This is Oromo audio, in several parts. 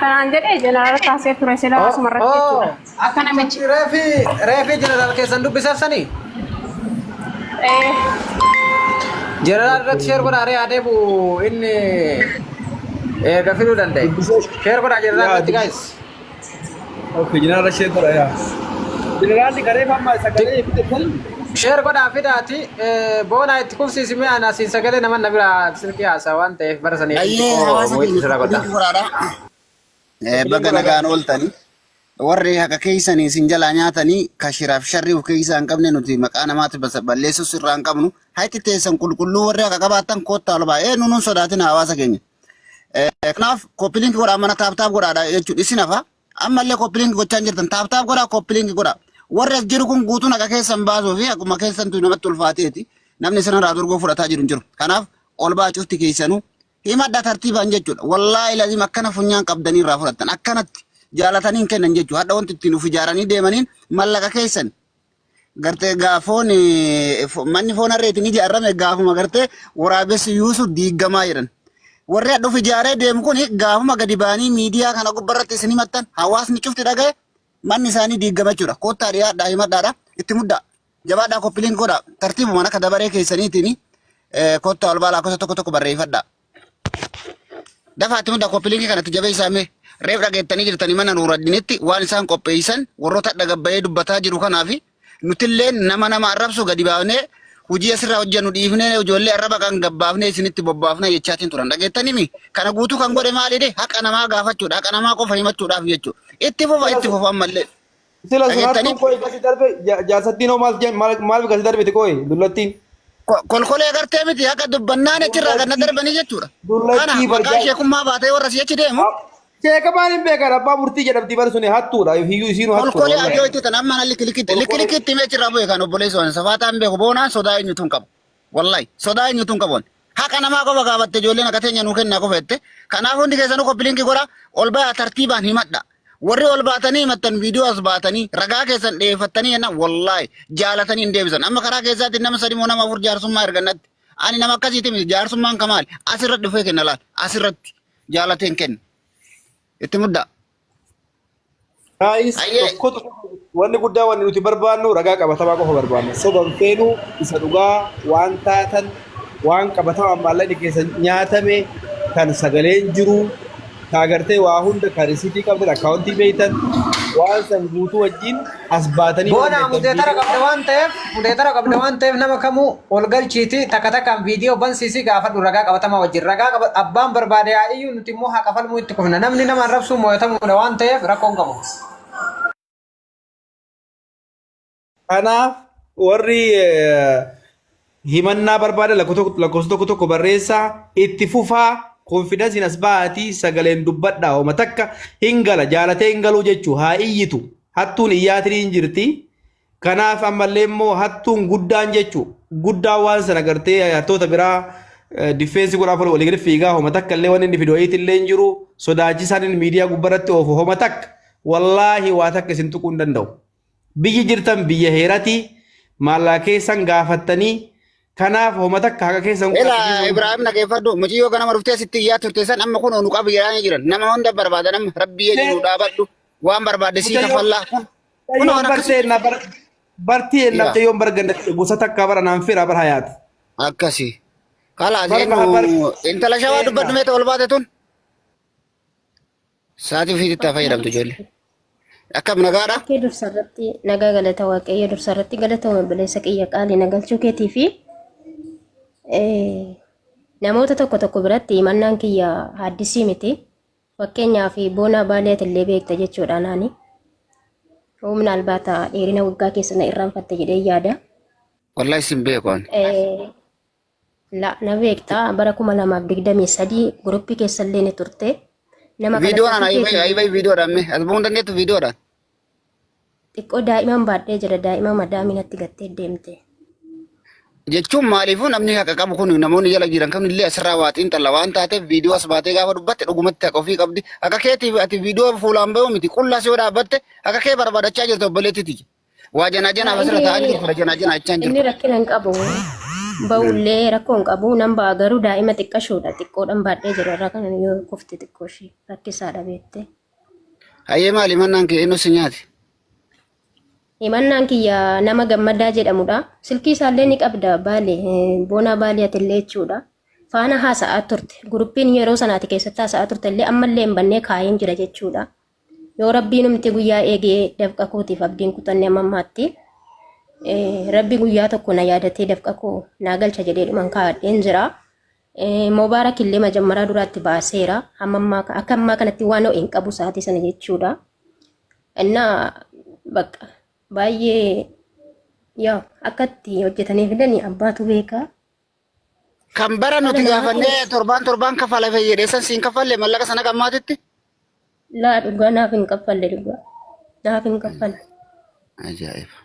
Nyaata naan jedhee jeneraal kaasee ture silaa Oh, asuma irratti oh. jechuudha. Akka namichi reefi reefi jeneraal keessan dubbisaaf sanii? Eh, Jeneraal irratti sheer godhaa ree adeemu inni eega fiduu danda'e. Sheer godhaa jeneraal Yaa irratti guys. Okay, jeneraal share godha yaa. Jeneraalli garee amma sagalee fide kan Sheer godhaa fidaati boonaa itti kufsiisi mi'a ana siin sagalee nama na biraa silkii haasaa waan ta'eef bara sanii Ayyee xiqqoo hawaasa mo'itti keenya sirra godha. qophii godhaadha. Baga nagaan ooltani. Warri haqa keessanii isin jalaa nyaatanii ka shiraaf sharrii of keessaa hin qabne nuti maqaa namaatti balleessus irraa hin qabnu. Hayti teessan qulqulluu warri haqa qabaattan koottaa ol ba'aa. Eenyu nuun sodaatin hawaasa keenya. Kanaaf copy link godhaa mana tap tap godhaadha jechuudha isin hafa. Ammallee copy link gochaa hin jirtan tap tap godhaa copy link godhaa. Warri as jiru kun guutuun haqa keessan baasuu fi haquma keessantu namatti ulfaateeti. Namni isinirraa durgoo fudhataa jiru hin jiru. Kanaaf ol ba'aa cufti keessanuu himadha tartiibaan jechuudha. Wallaahi lazim akkana funyaan qabdanii irraa fudhattan akkanatti jaalatanii hin kennan jechuudha. Hadha wanti ittiin of ijaaranii deemaniin mallaqa keessan gartee gaafoon manni foon harreetiin ijaarame gaafuma gartee waraabessi Yuusuf diigamaa jedhan. Warri hadha of ijaaree deemu kun gaafuma gadi ba'anii miidiyaa kana gubbarratti isin himattan hawaasni cufti dhagaye manni isaanii diigama jechuudha. Koottaa dhiyaadhaa himadhaadha itti muddaa. Jabaadhaa copy link godhaa tartiibumaan akka dabaree keessaniitiin koottaa ol baalaa lakkoofsa tokko tokko barreeffadhaa. Dafaa itti muddaa copy linkii kanatti jabeessaa mee reef dhageettanii jirtanii mana Nuuraddinitti waan isaan qopheessan warroota dhagabbayee dubbataa jiru kanaafi nutillee nama nama arrabsu gadi baafnee hojii asirraa hojjennu dhiifnee ijoollee arraba kan gabbaafnee isinitti bobbaafna jechaatiin turan dhageettanii mi kana guutuu kan godhe maalidhe haqa namaa gaafachuudha haqa namaa qofa himachuudhaaf jechuudha itti fufa itti fufa ammallee Sila sun dhageettanii hattuun koo gasi darbe jaarsattiin hoo maal maal maal gasi darbiti koo dullattiin. Kolkolee agartee miti haqa dubbannaan achirraa kan na darbanii jechuudha. Kana Dullattii maqaan barjaa. sheekummaa baatee warra si'achi deemu Sheeka maal hin beekan abbaa murtii jedhamti bar suni hattuudha hiyyuu isiinuu hattuudha kolkolee wallahi. ajoo itti tan amma na likki likkitti likki likkitti mee achirraa bu'e kan obboleessu waan safaataan beeku boonaan sodaa eenyutu hin qabu. Wallahi sodaa eenyutu hin qabu. Haqa namaa qofa gaafatte ijoolleen akka teenya nuu kennaa qofa jette. Kanaaf hundi keessanuu copy link godhaa ol bayaa tartiibaan himadha. Warri ol baatanii himattan viidiyoo as baatanii ragaa keessan dhiyeeffattanii jennaan wallaahi jaalatanii hin deebisan. Amma karaa keessaatiin nama sadi moo nama afur jaarsummaa ergannatti. Ani nama akkasiiti miti jaarsummaan kamaali asirratti dhufee kenna laal asirratti jaalatee hin kennu. Itti muddaa. Guys, Ayyee. tokko tokko wanni guddaa wanni nuti barbaannu ragaa qabatamaa qofa barbaanna. Soba hin feenu isa dhugaa waan taatan waan qabatamaan maallaqni keessa nyaatame kan sagaleen jiru ka agartee waa hunda ka risiitii qabdan akkaawuntii beektan waan san guutuu wajjin as baatanii Boona hojjettan mudeetara viidiyoo qabda waan ta'eef mudeetara qabda waan ta'eef nama kamuu ol galchiiti takka takkaan viidiyoo bansiisii gaafadhu ragaa qabatamaa wajjin ragaa qaba abbaan barbaade haa iyyuu nuti immoo haqa falmuu itti kufna namni nama arrabsuu mo'atamuudha waan ta'eef rakkoon qabu. Kanaaf warri himannaa barbaadan lakkoofsa tokko tokko barreessaa itti fufaa konfidansiin as ba'aatii sagaleen dubbadhaa homa takka hin gala jaalatee hin galuu jechuu haa iyyitu hattuun iyyaatiin hin jirti. Kanaaf ammallee immoo hattuun guddaan jechuu guddaan waan sana gartee hattoota biraa diffeensi godhaaf walii gadi fiigaa homa takka illee wanni inni fidu wayiitti illee hin jiru sodaachisaan inni miidiyaa gubbarratti oofu homa takka wallaahi waa takka isin tuquu hin danda'u. Biyyi jirtan biyya heerati maallaqa keessan gaafattanii kanaaf homa takka haqa keessan Ela godhachiisuun Ibrahim dhageeffadhu muciyyoo ganama dhuftee sitti iyyaa turte san amma kun nu qabu jedhanii jiran nama hunda barbaadan amma rabbii jedhi nu dhaabadhu waan barbaadde sii Mucayyoo kafallaa kun kun mucayyoon waan akkasii bartee na bar bartii enna yaa mucayyoon barganda gosa takka bara naan fira bar hayaati. akkasii kalaas Bar bar eenyu intala shawaa dubbadhu enna meeta ol baate tun sa'aatii ofiitti haa fayyadamtu ijoollee akkam nagaadha Kee dursa irratti nagaa galata waaqayyo dursa irratti galata obboleessa kiyya qaalii na galchuu keetii fi eh, namoota tokko tokko biratti himannaan kiyya haaddisii miti. Fakkeenyaaf boonaa baalee ati illee beekta jechuudha naani. Humna albaata dheerina waggaa keessa na irraanfatte jedhee yaada. Wallahi sin beeku ani. Eh, La na beekta bara 2023 guruppii keessallee ni turte. Nama kanatti Viidiyoodhaan ofii ayibai keetii ayibai viidiyoodhaan mee as bu'uun dandeettu viidiyoodhaan. xiqqoo daa'iman baadhee jira daa'ima madaamii natti gattee deemte. Jechuun maaliifuu namni haqa qabu kun namoonni jala jiran kamillee asirraa waa xiinxalla waan taateef viidiyoo as baatee gaafa dubbatte dhugumatti haqa ofii qabdi. Haqa keetiif ati viidiyoo fuulaan bahu miti qullaas yoo dhaabbatte haqa kee barbaadachaa jirta obboleettiti. Waa janaa janaaf asirra taa'anii Inni jirtu janaa janaa jechaa hin inni jirtu. rakkina hin qabu. Ba'ullee rakkoo hin qabu nan ba'a garuu daa'ima xiqqashuudha xiqqoodhan baadhee jira irraa kana yoo kufte xiqqoo ishee rakkisaadha beekte. Hayyee maali himannaan kee eenyu si nyaate? Himannaan kiyya nama gammadaa jedhamudha. Silkii isaallee ni qabda baale boonaa baalee atillee jechuudha. Faana haasa'aa turte. Guruppiin yeroo sanaati keessatti haasa'aa turte illee ammallee hin bannee kaa'een jira jechuudha. Yoo rabbiinumti guyyaa eegee dafqa kootiif abdiin kutanne amma ammaatti rabbi guyyaa tokko na yaadatee dafqa koo naa galcha jedhee dhuman kaa'adheen jira. Mubaarak illee majammaraa duraatti baaseera. Hamma ammaa akka ammaa kanatti waan ho'e hin qabu sa'aatii sana jechuudha. Innaa bakka baay'ee yaa akkatti hojjetanii fidan abbaatu beeka. Kan bara nuti gaafannee torbaan torbaan kafala fayyadee san siin kafalle mallaqa sana qammaatitti? Laa dhugaa naaf hin kaffalle dhugaa. Naaf hin kaffalle. Ajaa'iba.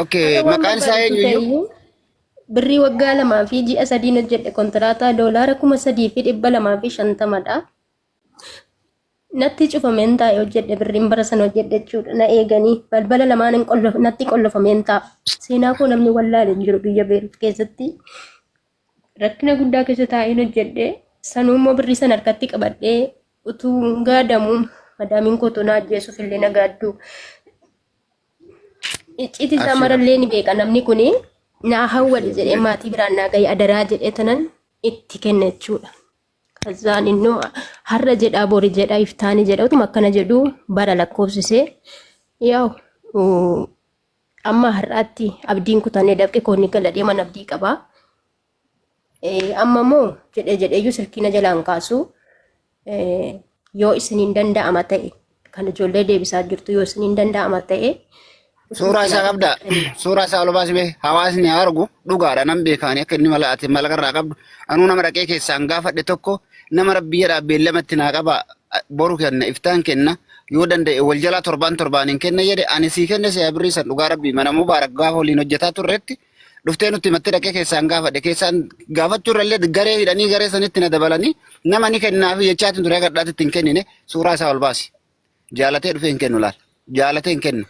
Okay, Haga waan maqaan isaa barbaaddu eenyu iyyuu? ta'eyyuu birrii waggaa 2 fi ji'a sadiin hojjedhe kontiraataa doolaara 3,250dha. Natti cufameen taa'e hojjedhe birriin bara sana hojjedhe jechuudha. Na eeganii balbala lamaan hin natti qollofameen taa'a. Seenaa koo namni wallaale hin jiru biyya Beerut keessatti. Rakkina guddaa keessa taa'een hojjedhe. Sanuu immoo birrii sana harkatti qabadhee utuu hin gaadamu madaamiin koo utuu na ajjeesuuf illee na gaaddu. Icciitii isaa Abshir. marallee ni beeka namni kuni naa hawwali jedhee maatii biraan naa gahi adaraa jedhee tanan itti kenna jechuudha. Kazaan innoo har'a jedhaa bori jedhaa iftaani jedha utuma akkana jedhu bara lakkoofsisee yaa'u amma har'aatti abdiin kutannee dafqi koo ni gala deeman abdii qaba. Amma immoo jedhee jedheeyyuu silkii na jalaan kaasu yoo isiniin danda'ama ta'e kan ijoollee deebisaa jirtu yoo isiniin danda'ama ta'e Suuraa isaa qabdaa? Suuraa isaa ol baasi bee hawaasni haa argu dhugaadha nan beekaani akka inni mala ati malaqa irraa qabdu anuu nama dhaqee keessaan gaafadhe tokko nama rabbi jedhaa beellamatti naa qaba boru kenna iftaan kenna yoo danda'e wal jalaa torbaan torbaan hin kenna jedhe ani sii kenne si'a birrii san dhugaa rabbii mana mubaarak gaafa waliin hojjetaa turretti dhuftee nutti himattee dhaqee keessaan gaafadhe keessaan gaafachuu irrallee garee hidhanii garee sanitti na dabalanii nama ni kennaafi jechaatiin ture gadhaatti hin kennine suuraa isaa ol baasi jaalatee dhufee hin kennu laal jaalatee hin kennu.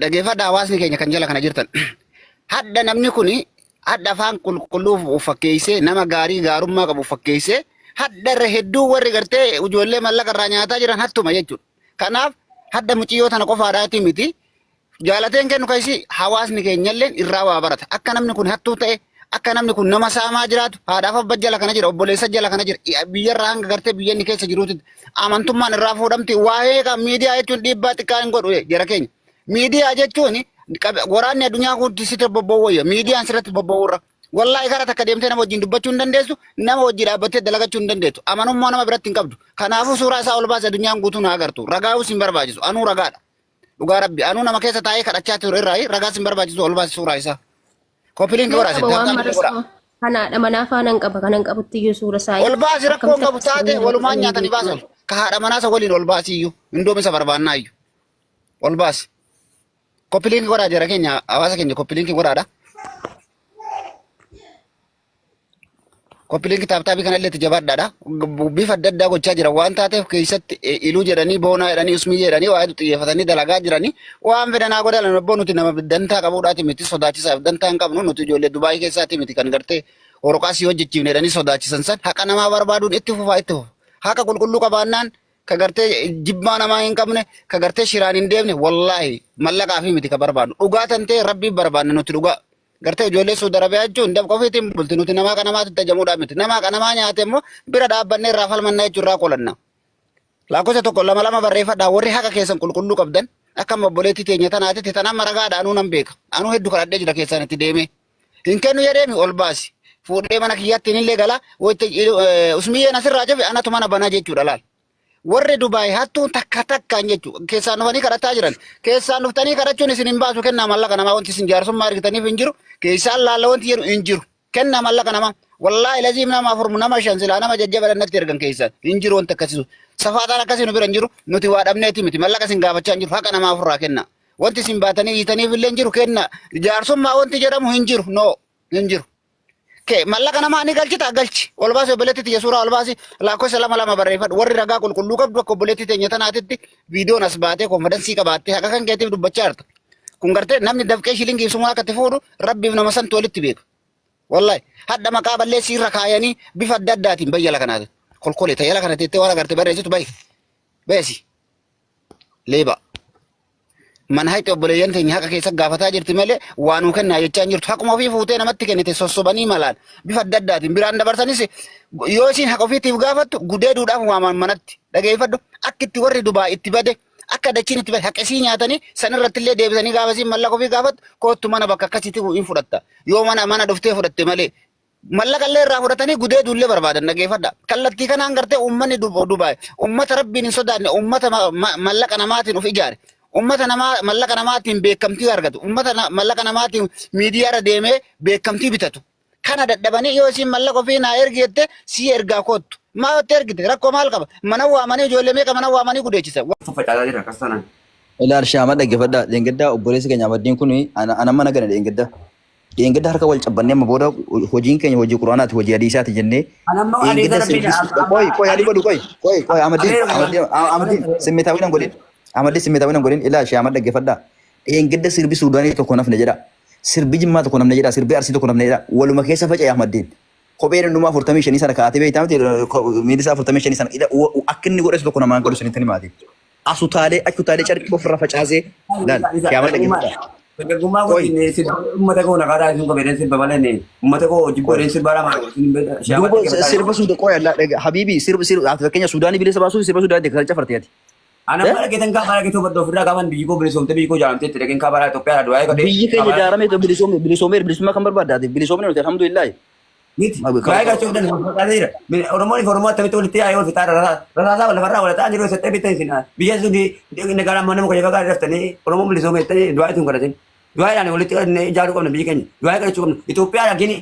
Dhageeffadha hawaasni keenya kan jala kana jirtan. Hadda namni kuni hadda afaan qulqulluu of fakkeessee nama gaarii gaarummaa qabu fakkeessee hadda irra hedduu warri gartee ijoollee mallaqa irraa nyaataa jiran hattuma jechuudha. Kanaaf hadda muciyyoo tana qofaadhaati miti. Jaalateen kennu kaisi hawaasni keenyalleen irraa waa barata. Akka namni kun hattuu ta'e, akka namni kun nama saamaa jiraatu, haadhaaf abba jala kana jira, obboleessa jala kana jira, biyyarraa hanga gartee biyya inni keessa jiruutti amantummaan irraa fuudhamti. Waa'ee kan miidiyaa jechuun dhiibbaa xiqqaa hin godhu jara keenya. Miidiyaa jechuun waraanni addunyaa kun sitti bobba'u wayya. Miidiyaan sirratti bobba'u irra. Wallaahi kara takka deemtee nama wajjin dubbachuu hin dandeessu, nama wajjin dhaabbattee dalagachuu hin dandeessu. Amanummaa nama biratti hin qabdu. Kanaafuu suuraa isaa ol baase addunyaan guutuun haa agartu. Ragaa'uus hin barbaachisu. Anuu ragaadha. Dhugaa rabbi. Anuu nama keessa taa'ee kadhachaa ture irraa ragaas hin barbaachisu ol baase suuraa isaa. Koppiliin Nan godhaa qaba isin waan taaptaap mara godhaa. isaa. Kanaadha manaa faana hin qaba kanan qabutti iyyuu suura isaa. Ol baasi rakkoo hin Akkamitti qabu akka taate isin walumaan hin nyaatanii beeku baasan. malee. Ka haadha manaa isa waliin ol baasi iyyuu. Indoom isa barbaannaa iyyuu. Ol baasi. Koppiliinki godhaa jara keenya hawaasa keenya koppiliinki godhaadha. Koppiliinki taaptaabii kanallee itti jabaadhaadha. Bifa adda addaa gochaa jira waan taateef keessatti iluu jedhanii boonaa jedhanii usmii jedhanii waa hedduu xiyyeeffatanii dalagaa jiranii waan fedhan haa godhan abboo nuti nama dantaa qabuudhaati miti sodaachisaaf dantaa hin qabnu nuti ijoollee Dubaayii keessaati miti kan gartee horoqaa si hojjechiifne jedhanii sodaachisan san haqa namaa barbaaduun itti fufaa itti fufa. Haqa qulqulluu qabaannaan ka gartee jibbaa namaa hin qabne ka gartee shiraan hin deemne wallaahi mallaqaa fi miti ka barbaadnu dhugaa tan ta'e rabbiin barbaanne nuti dhugaa gartee ijoollee Suudi Arabiyaa jechuun dafqa ofiitiin bulti nuti namaa ka namaatti tajamuudhaa miti namaa ka namaa nyaate immoo bira dhaabbannee irraa falmannaa jechuun irraa qolanna. Lakkoofsa tokko lama lama barreeffadhaa warri haqa keessan qulqulluu qabdan akka amma obboleettii teenya tanaatitti tan amma ragaadha anuu nan beeka anuu hedduu kadhadhee jira keessaan itti deemee. Hin kennu jedheemi ol baasi. Fuudhee mana kiyyaatti illee gala. Wayita usmiyyeen asirraa cufe anatu mana banaa jechuudha laal. Warri Dubaay hattuun takka takkaan jechuudha. Keessaan dhufanii kadhataa jiran. Keessaan dhuftanii kadhachuun isin hin baasu kennaa mallaqa namaa wanti isin jaarsummaa argitaniif hin jiru. Keessaan laalla wanti jedhu hin jiru. Kennaa mallaqa namaa. Wallaahi laziim nama afur nama shan silaa nama jajjaba natti ergan keessaan hin jiru wanti akkasiisu. Safaataan akkasii nu bira hin jiru. Nuti waa dhabneeti miti. Mallaqa isin gaafachaa hin jiru. Haqa namaa ofirraa kennaa. Wanti isin baatanii hiitaniif illee hin jiru kenna. Jaarsummaa wanti jedhamu hin jiru. No hin jiru. Kee mallaqa namaa ni galchita galchi. Ol baasi obboleetti tiyya suuraa ol baasi lakkoofsa lama lama barreeffadhu. Warri ragaa qulqulluu qabdu akka obboleetti teenya tanaatitti viidiyoon as baatee konfidansii qabaattee haqa kan keetiif dubbachaa jirta. Kun gartee namni dafqee shilingii sumuu akka itti fuudhu rabbiif nama santu walitti beeka. Wallahi hadha maqaa balleessii irra kaayanii bifa adda addaatiin bayyala kanaati. Kolkolee tayyala kana teettee waan agarte barreessitu bayi. Bayasi. Leeba. Mana haqi obboleeyyan teenya haqa keessa gaafataa jirti malee waa nuu kennaa jechaa hin jirtu. Haquma ofii fuutee namatti kennite sossobanii malaan bifa adda addaatiin biraan dabarsanis yoo isiin haqa ofiitiif gaafattu gudeeduudhaaf waaman manatti. Dhageeffadhu akka itti warri Dubaa itti bade akka dachiin itti bade haqa isii nyaatanii san irratti illee deebisanii gaafa isiin mallaqa ofii gaafattu koottu mana bakka akkasiitti hin fudhatta. Yoo mana mana dhuftee fudhatte malee Mallaqa illee irraa fudhatanii gudeeduu illee barbaadan dhageeffadha. Kallattii kanaan gartee uummanni Dubaay uummata rabbiin hin sodaanne uummata mallaqa namaatiin of ijaare uummata namaa mallaqa namaatiin beekamtii argatu uummata mallaqa namaatiin miidiyaarra deemee beekamtii bitatu. Kana dadhabanii yoo isiin mallaqa ofii naa ergi jette sii ergaa koottu. Maa yotti ergite rakkoo maal qaba? Mana waamanii ijoollee meeqa mana waamanii gudeechisa. Faffacaasaa jira akkas taanaan. Ilaal shaama dhaggeeffadhaa. Dheengaddaa obboleessi keenya Amaddiin kun ana mana gane dheengaddaa. Dheengadda harka wal cabbannee amma booda hojiin keenya hojii Qur'aanaati hojii hadiisaati jennee An amma hadiisa dheengadda rabbiin sirbi qoy qoy hadii godhu qoy qoy qoy Ahmadiin Ahmadiin Ahmadiin simmitaawii nan godhin Ahmadiin simmitaawii nan godhin ilaa shee Ahmad dhaggeeffadhaa dheengadda sirbi Suudaanii tokko nafne jedha sirbi Jimmaa tokko nafne jedha sirbi Arsii tokko nafne jedha waluma keessa faca'e Ahmadiin kopheen hundumaa 45 sana kaa'atee beektaa miti miilli isaa 45 sana akka inni godhesu tokko namaan godhu sinitti himaati. Asutaalee achutaalee carqii ofirra facaasee laal kiyaamaa dhaggeeffadhaa. Dargaggummaa Qoy. kootiin sirba uummata koo naqaaraa isin kophee sirba malee uummata koo jibboo Qoy. sirba lama Duuba sirba suuda qoy allaa dhaga habiibi sirba sirba ati fakkeenya Suudaanii bilisa baasuuf sirba Suudaanii kan caffarte ati. Ana Eh? bara keetan kaa bara keetu badda ofirraa qaban biyyi koo bilisoomte biyyi koo jaalamte itti dhaqeen kaa bara Itoophiyaa du'aa eegalee. Biyyi keenya ijaaramee bilisoome bilisoomee bilisummaa kan barbaadda ati bilisoomne nuti alhamdulillah. Miti. Baay'ee galchuu danda'a. Fakkaatee jira. Oromoon fi Oromoo akkamitti walitti yaa'ee wal fixaa rasaasaa lafarraa wal ta'aa jiru eessatti bittan isin. Biyya sun nagaa amma nama konyee fagaatee daftanii Oromoon bilisoome jettanii du'aa ittiin kadhatin. Du'aadhaan walitti qabnee ijaaruu qabna biyya keenya. Du'aa kadhachuu qabna. Itoophiyaa dhagini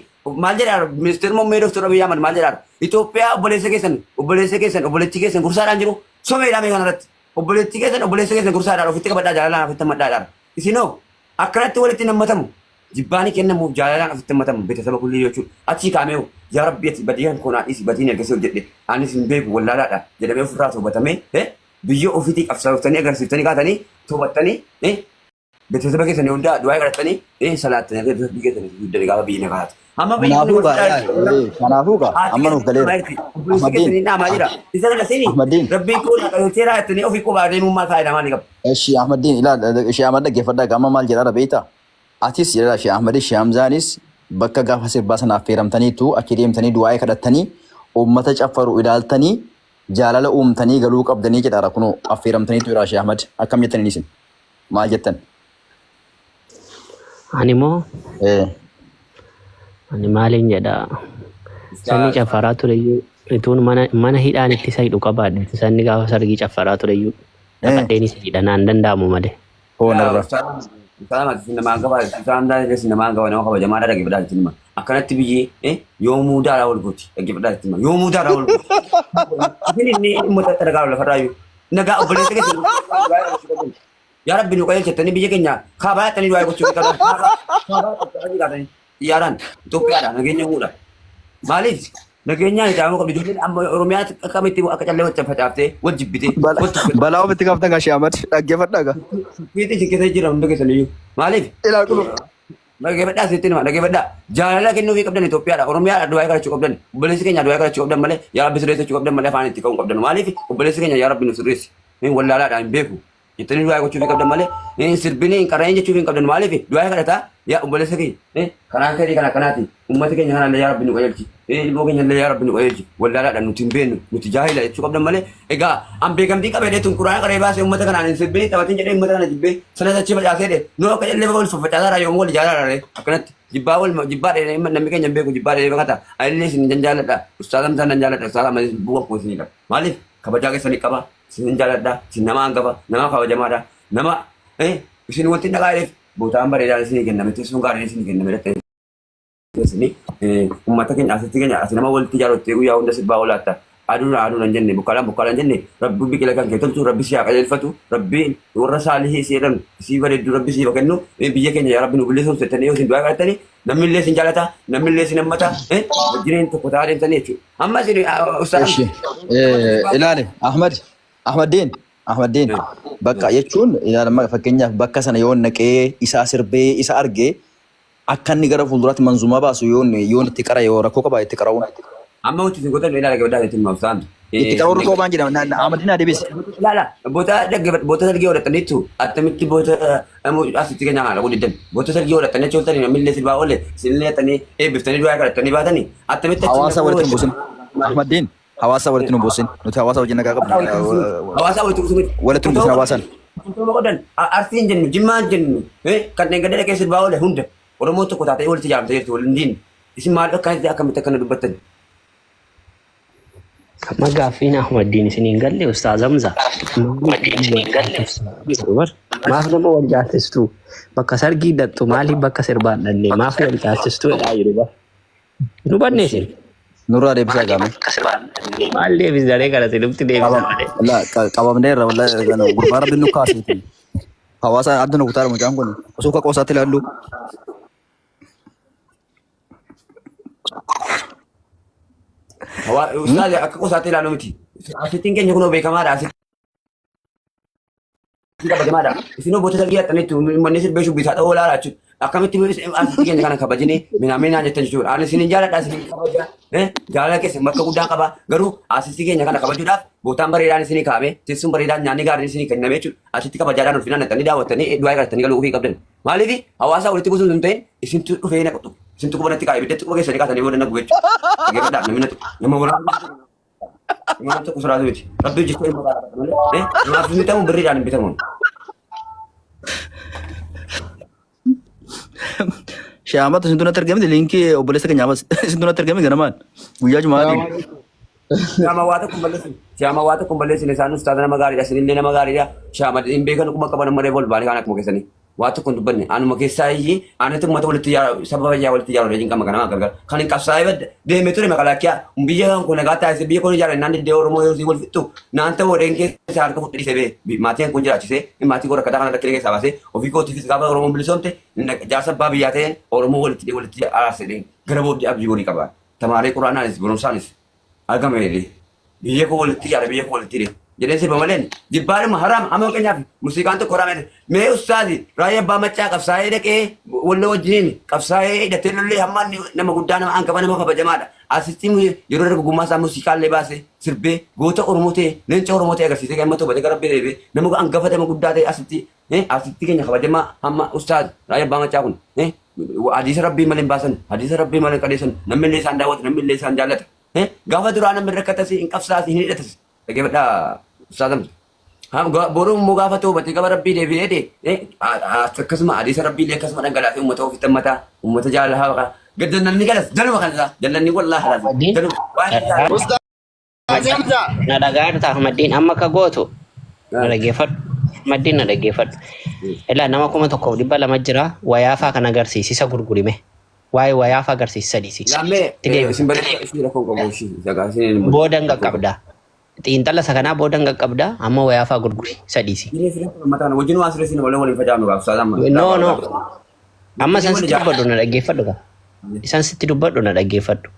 maal jedhaa ministeerri muummee Dooktar Abiy Ahmad maal jedhaa Itoophiyaa obboleessa keessan obboleessa keessan obboleettii keessan gursaadhaan jiru someedhaa mee kanarratti. Obboleettii keessan obboleessa keessan gursaadhaan ofitti qabadhaa jaalalaan ofitti hammadhaadhaan. Isinoo akkanatti walitti nammatamu. Jibbaani kennamuuf jaalalaan ofitti hammatamu betasaba kullii jechuudha. Achii kaamee hoo yaa rabbi ati badii kan koo naa dhiisi badiin ergasii hojjedhe anis hin beeku wallaalaadha jedhamee ofirraa toobatamee biyya ofiitii qabsaaftanii agarsiiftanii kaatanii toobattanii betasaba keessanii hundaa du'aa kadhattanii salaattanii akka biyya keessanii guddanii gaafa biyyi nagaa taate. Amma biyyi kun Kanaafuu wal gaa fixaa yaa jirti. ee, kanaafuu gaa Haati amma nuuf keessan galeera. dhaamaa jirti. Obboleessi Ahmadiin keessan dhaamaa jira. Isa kana seeni Ahmadiin rabbiin koo na qajeelcheera jettanii ofii qobaa deemuun maal faayidaa maalii qaba? Eshi Ahmadiin ilaal ishee Ahmad dhaggeeffadhaa gaa amma maal jedhaa beektaa? Atis jedhaa ishee Ahmadis ishee Hamzaanis bakka gaafa sirbaa sana affeeramtaniitu achi deemtanii du'aa'ee kadhattanii uummata caffaru ilaaltanii jaalala uumtanii galuu qabdanii jedhaara kunoo affeeramtaniitu jedhaa ishee Ahmad akkam jettaniin isin maal jettan? Ani moo Ee. ani maaliin jedha sanni caffaraa tureyyuu ituun mana mana hidhaan itti isa hidhu qabaadhe sanni gaafa sargii caffaraa tureyyuu Ee. dhaqadheen isa hidha naan danda'amu malee. Hoonarra. Akkanatti biyyi yoomuu daaraa wal gooti dhaggeeffadhaa jechuudha. Yoomuu daaraa wal gooti. Isin inni uummata dhagaa lafarraa iyyuu. Nagaa obboleessa keessa yaa rabbi nu qajeelchattanii biyya keenya kaabaa jettanii du'aa gochuu qabdan. Kaabaa xiyyaaraan Itoophiyaadha nageenya uumuudha. Maaliif nageenyaan ijaaramuu qabdi ijoolleen amma Oromiyaa akkamitti akka callee wal facaaftee wal jibbitee wal tuffattee. Balaa ofitti qabdan gaa Shee Ahmad dhaggeeffadhaa gaa. Fiixii isin keessa jira hunda keessan iyyuu. Maaliif? Ilaa kun Dhaggeeffadhaa sitti nima dhaggeeffadhaa. Jaalala kennuufii qabdan Itoophiyaadha. Oromiyaadha du'aa kadhachuu qabdan. Obboleessi keenya du'aa kadhachuu qabdan malee yaa Rabbi sirreessi jechuu qabdan malee afaan itti ka'uu hin qabdan. Maaliif obboleessi keenya yaa Rabbi nu sirreessi. Wallaalaadha hin beeku. Jettanii du'aa gochuufii qabdan malee hin sirbinii hin qara'in jechuufii hin qabdan maaliif du'aa kadhataa yaa obboleessa keenya karaan keenya kan akkanaati uummata keenya kanallee yaa rabbi nu qajeelchi ilmoo keenya illee yaa rabbi nu qajeelchi wallaalaadha nuti hin beeknu nuti jaahila jechuu qabdan malee egaa an beekamtii qaba jedhee tun quraana qaree baasee uummata kanaan hin sirbinii taphatin jedhee uummata kana jibbee sanas achi facaasee dhe nu akka jallee wal faffacaasaa yoomuu wal ijaaraa raree akkanatti jibbaa wal jibbaa dheeree namni keenya hin beeku jibbaa dheeree bakata anillee isin nan jaalladha ustaaza Hamzaa nan jaalladha ustaaza Ahmad bu'aa koo isinii qaba maaliif kabajaa keessanii qaba Isin jaaladha, isin nama hangafa, nama kabajamaadha, nama isin wanti dhaqaa jedheef bootaan bareedaan isinii kenname, teessoon gaariin isinii kenname dhattanii isinii uummata keenya asitti keenya asi nama walitti ijaarutti guyyaa hunda sirbaa oolaatta. Aduun aduun hin jenne bukkaalaan bukkaalaan jenne rabbi biqila kan kee tolchu rabbi si haa qajeelfatu rabbi warra saalihii si jedhan si bareeddu rabbi siif haa kennu biyya keenya yaa rabbi nu bilisoomsu jettanii yoo isin du'aa kadhattanii namni illee isin jaalata namni illee isin hammata wajjiniin tokko ta'aa deemtanii jechuudha. Amma isin ustaaz Eshi. Ilaali Ahmad Ahmadiin Ahmaddiin bakka jechuun ilaalama fakkeenyaaf bakka sana yoo naqee isaa sirbee isa arge akka inni gara fuulduraatti manzumaa baasu yoon yoon itti qara yoo rakkoo qaba itti qara'uun. Amma wanti isin gootan ilaala gabadhaa itti himaaf saantu. Itti qara'uun rakkoo waan jedhama Ahmaddiin haa deebisi. Ilaala boota dhaggeeffadhu boota sargii godhataniitu attamitti boota asitti keenya kana dhaquu diddan boota sargii godhatanii achi ooltanii namni illee sirbaa oole isinillee hattanii eebbiftanii du'aa kadhattanii baatanii attamitti achi Hawaasa dhaquu walitti hin buusin. Ahmaddiin hawaasa walitti nu buusin. Nuti hawaasa wajjin nagaa qabna. Hawaasa walitti buusin miti. Walitti nu buusin hawaasaan. Wantoota godhan Arsiin jennu Jimmaan jennu kan dheengadda dhaqee sirbaa oole hunda Oromoon tokko taatee walitti ijaaramtee jirti waliin diinni. Isin maal akkanatti akkamitti akkana dubbattan? Amma gaaffiin Ahmaddiin isin hin galle Ustaaz Hamza. Maaf nama wal caalchistu? Bakka sargii dhattu maaliif bakka sirbaan dhanne maaf wal caalchistu jedhaa jiru bar. Hin hubanne isin. Nurraa deebisaa gaame. Maal deebisdaree kana sinumti deebisa malee. Qabamneerra wallahi gurbaa rabbi nu kaasiiti. Hawaasa adda nu kutaara mucaan kun osoo akka qoosaatti ilaallu. Ustaaz akka qosaatti ilaalu miti. Asittiin keenya kunoo beekamaadha. Asittiin kabajamaadha. Isinoo boota salgii haxxaniitu manni sirbee shubbisaa dha'oo laala jechuudha. Akkamitti asittii keenya kana kabajinee minaa jettan jechuudha. Ani isinin jaaladha isinin kabaja. Jaalala keessa bakka guddaan qaba. Garuu asittii keenya kana kabajuudhaaf bootaan bareedaan isinii kaa'ame teessoon bareedaan nyaanni gaariin isinii kenname jechuudha. Asitti kabajaadhaan ulfinaan dhaqxanii daawwattanii du'aa kadhattanii galuu ofii qabdan. Maaliif hawaasa walitti buusuun hin ta'in isintu dhufee na qotu. Isintu quba natti kaa'e ibiddatti quba keessanii kaasanii booda na gube jechuudha. Dhaggeeffadhaa namni natti nama waraana nama tokko sodaatu miti. Rabbi hojjechuu ilma baala malee namaaf hin bitamu birriidhaan hin bitamu. Shaamatu isin dunatti argamte liinkii obboleessa keenya amas isin dunatti argame ganamaan guyyaa jumaatiin. Shaama waa tokko hin balleessine. Shaama waa tokko hin balleessine. Isaan ustaaza nama gaariidha. Isinillee nama gaariidha. Shaama hin beekan quba qaban amma reefu ol baanii kaan akkuma keessanii. Waa tokko hin dubbanne. Anuma keessaa iyyii anatu uummata walitti ijaaru saba fayyaa walitti ijaaru hin qaba kanama gargar. Kan hin qabsaa'ee badda deemee ture makalaakkiyaa biyya kan kun nagaa taasise biyya kun ijaare naan diddee Oromoo yoo wal fixxu naan ta'uu odeen keessa harka fudhee dhiisee bee maatiin kun jiraachisee maatii koo rakkataa kana rakkina keessaa baasee ofii kootiifis gaafa Oromoon bilisoomte jaarsa abbaa biyyaa ta'een Oromoo walitti walitti araarsee gara booddee abdii horii qaba. Tamaaree quraanaanis barumsaanis argame jedhee biyya koo walitti ijaare biyya koo walitti hidhe jedhee sirba malee jibbaadhuma haraam amma fakkeenyaaf muuziqaan tokko haraam jedhe mee ustaazi raayyaa abbaa maccaa qabsaa'ee dhaqee walloo wajjiniin qabsaa'ee hidhatee lollee hamma inni nama guddaa nama hangafa nama kabajamaadha asitti yeroo dargaggummaa isaa muuziqaallee baasee sirbee goota Oromoo ta'e leenca Oromoo ta'e agarsiisee kan amma tobatee gara deebi'ee nama hangafa nama guddaa ta'e asitti asitti keenya kabajamaa hamma ustaaz raayyaa abbaa maccaa kun hadiisa rabbii malee hin baasan hadiisa rabbii malee hin qadeessan namni illee isaan daawwata namni illee isaan jaallata gaafa duraa namni rakkatas hin qabsaas hin hidhatas dhaggeeffadhaa ustaaz Hamza. Boruu immoo gaafa toobate gama rabbii deebi'ee de akkasuma hadiisa rabbii illee akkasuma dhangalaasee uummata ofitti hammataa uummata jaalala haa gaddanni galas jaluma kan isaa jallanni wallaahi Ahmaddiin jaluma waan Ustaaz Hamza. na dhagaa jirta Ahmaddiin amma akka gootu na dhaggeeffadhu. Ahmaddiin na dhaggeeffadhu. Ilaa nama 1200 jira wayaafaa kan agarsiisisa gurgurime. Waa'ee wayaafaa agarsiisisa dhiisi. Laammee Itti deebi. isin bareeda ishii rakkoon qabu ishii sagaa isin Boodan qaqqabda. Xiinxala isa kanaa boodan qaqqabda amma wayaafaa gurguri isa dhiisi. Mataan wajjin waan sirreessin malee waliin facaafnu gaaf ustaaz amma. No no. Amma isaan sitti dubbadhu na dhaggeeffadhu gaa. Isaan sitti dubbadhu na dhaggeeffadhu.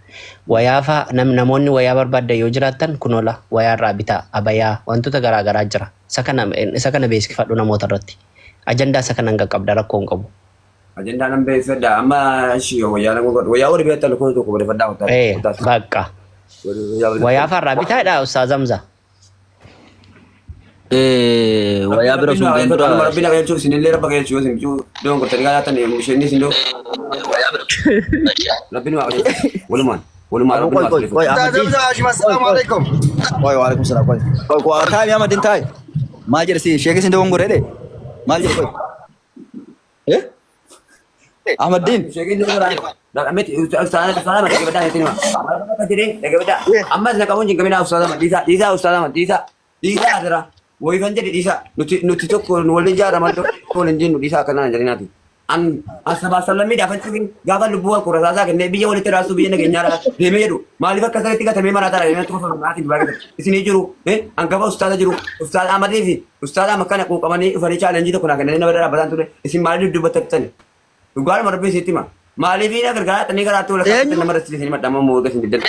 Wayaafaa namoonni wayaa barbaaddan yoo jiraattan kunola wayaa irraa bitaa abayaa wantoota garaa garaa jira. Isa kana beeksifadhu namoota irratti. Ajandaa isa kanan qaqqabda rakkoo hin qabu. Ajandaa nan beeksifadha amma ishii wayyaa nan gurguradha wayyaa warri beektan kun tokko barreeffadhaa kottaa. Ee bakka. Wayaafaa irraa bitaadha Ustaaz Hamza. Wayaa bira sun Rabbiin dura rabbiin akka jechuun isinillee rabba keessa yoo isin bichuu doon gortanii gaafatan isheenis isin doo. Rabbiin waa qajeelchu walumaan walumaan Abu rabbiin qoy waa qoy qajeelchu. qoy Ustaaz Ahmaddiin Hamza Hashim, qoy assalaamu qoy alaikum. qoy waalaikum salaam qoy qoy qoy taa'e Ahmaddiin taa'e maal jedhe si sheekis hin dogongore jedhe maal jedhe qoy eh Ahmaddiin Sheekin miti ustaana ustaana dhaggeeffadhaa jettee nima. Akka jedhee dhaggeeffadhaa. Ammas na qabuun jingamina ustaana dhiisaa dhiisaa ustaana dhiisaa dhiisaa asirra. Wayifan jedhe dhiisaa nuti nuti tokko waliin jaarra malee waliin jennu dhiisaa akkanaa hin jedhinaati. An an sabaa sablammiidhaaf an cufin gaafa lubbuu kan qorasaasaa kennee biyya walitti raasuu biyya nageenyaa raa deemee jedhu maaliif akka sanitti gatamee maraataa dha deemee tokko maatiin dubaa keessatti isinii jiru hangafa ustaaza jiru ustaaza Ahmadii fi ustaaza Ahmad kana quuqamanii dhufanii chaalenjii tokko naa kennanii nama dhaabbataan ture isin maaliif dubbattan dhugaadhuma rabbii isitti hima maaliif na gargaaraa xanii karaatti wal Eenyu? nama irratti isin madhama moo erga isin diddan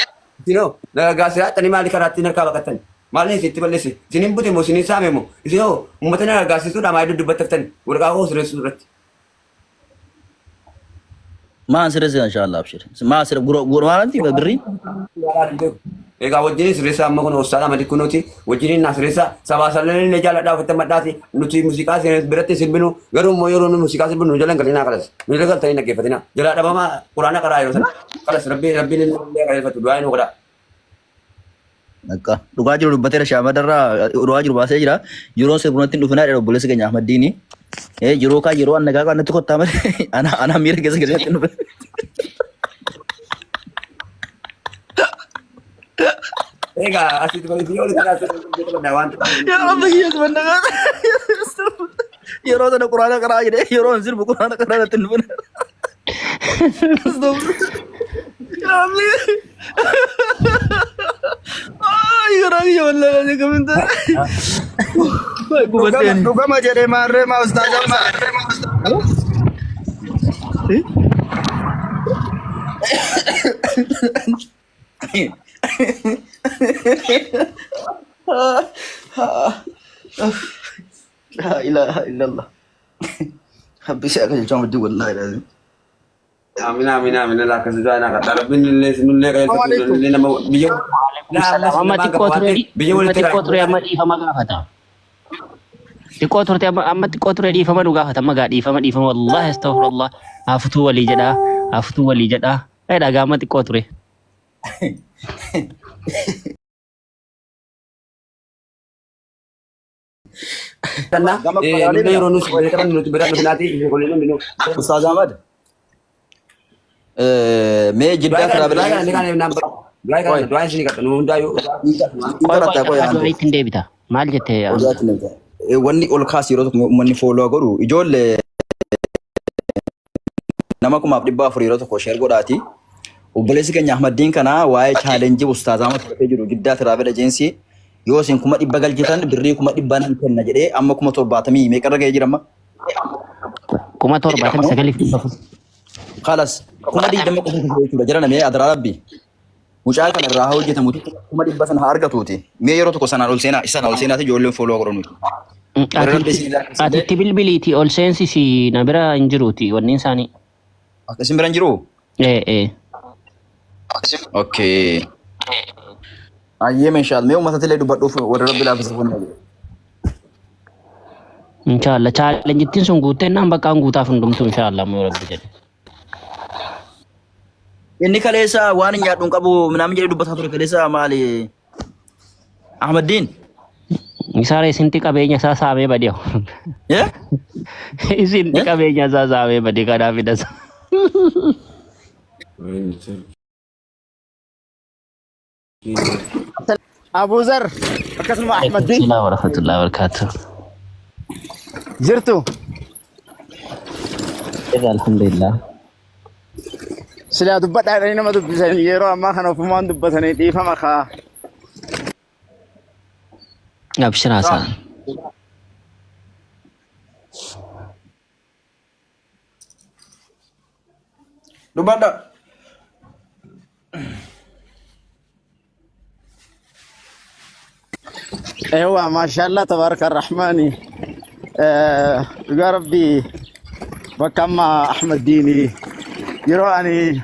isinoo na gargaarsaa xanii maaliif karaatti harkaa baqattan. Maaliin isin itti balleesse? Isinin bute moo isinin saame moo? Isin hoo uummata na raggaasisuudha maa hedduu dubbattaftani? Waraqaa koo sirreessuu irratti. Maa sirreessa inshallah abshir. Maa sirre gura gura maalanti birrii? Egaa wajjiniin sirreessaa amma kun Ustaaz Ahmad kunuuti wajjiniin naa sirreessaa sabaa sablamni illee jaalladhaa ofitti madhaati nuti muuziqaa isin biratti sirbinu garuu immoo yeroo nu muuziqaa sirbinu nu jala hin galinaa kalas nu jala galtanii dhaggeeffatina jalaa dhabamaa quraana qaraa yeroo sana kalas rabbiin rabbiin illee qajeelfatu du'aa nu godhaa. Akka dhugaa jiru dubbateera shaamadarraa dhugaa jiru baasee jira. Yeroon sirbunatti hin dhufinaa jedha obboleessi keenya Ahmaddiini. Eh yeroo kaa yeroo an nagaa qaannatti kottaa malee ana ana miira keessa keessatti hin dhufin. Egaa asitti bariitii yoo olitti kaasee waan Yaa Rabbi kiyya subhanallah. Yeroo sana quraana qaraa jedhee yeroo an sirbu quraana qaraa natti hin dhufin. Yaa Rabbi. Ay, garaa kiyya wallahi ani kamin ta'e. Gubadheen. Dhugama jedhee maarree maa ustaaza amma. La ilaha illallah. Rabbi si akka jecha abdii wallahi lazim. Amiin amiin amiin Allah akkasii du'aa naa kadhaa rabbiin illee nullee qajeelfatu nullee nama biyya Waalaikum salaam. Amma xiqqoo ture biyya amma walitti xiqqoo ture amma dhiifama gaafata. Xiqqoo turte amma amma xiqqoo ture dhiifama nu gaafata amma gaa dhiifama dhiifama wallahi astaghfirullah hafutuu walii jedhaa hafutuu walii jedhaa. Ee dhagaa amma xiqqoo ture. Tanna Gama qoraalee nullee bira. yeroo nus bira qaban nuti bira dhufnaati hundinuu. Ustaaz Ahmad. Mee Du'aa jiddaa kana karaa du'aa kana ni kana naan du'aa kana du'aa isin kadha nu hundaayyuu. Qoy qoy Qoy akka du'aa ittiin deebita. Maal jette Hamza? Wanni ol kaas yeroo tokko uummanni fooloo godhu ijoollee nama 4,400 yeroo tokko sheer godhaati. Obboleessi keenya Ahmaddiin kana waa'ee chaalenjii ustaazaa Ahmad fudhatee jiru Jiddaa Tiraavil Ejensii yoo isin 100,000 galchitan birrii 100,000 nan kenna jedhee amma 70,000 meeqarra ga'ee jira amma? 79,400. Kalas 20,000 qofa jechuudha jara namee adaraa rabbi. Mucaa kana irraa haa hojjetamu 100,000 sana haa argatuuti. Mee yeroo tokko sanaan ol seenaa sanaan ol seenaati ijoolleen fooloo godhanuuti. Warra rabbi isin ilaalchise Ati itti bilbiliiti ol seensisi na bira hin jiruuti wanni isaanii. Akka isin bira hin jiruu? Ee ee. Okay. Ayyee meeshaal mee uummatatti illee dubbadhuuf warra rabbi laafisa kun. Inshallah chaalenjittiin sun guuttennaan bakka guutaaf hundumtuu inshallah moo rabbi jedhe. Inni kaleessa waan hin nyaadhu hin qabu minaamin jedhee dubbataa ture kaleessa maali? Ahmaddiin. Isaara isinti qabeenya isaa saamee bade. Eh? Isinti Eh? qabeenya isaa saamee bade kanaaf hidhasa. Abuzar akkasuma Ahmaddiin Alaikum warahmatullahi wabarakatuh. jirtu Alhamdulillah. silaa dubbadhaa jedhanii nama dubbisan yeroo ammaa kana ofumaan dubbatanii dhiifama kaa. Abshir haasaa. Dubbadha. Ewa maashaallah tabaaraka rahmaani. Dhugaa rabbii bakka amma Ahmaddiini yeroo ani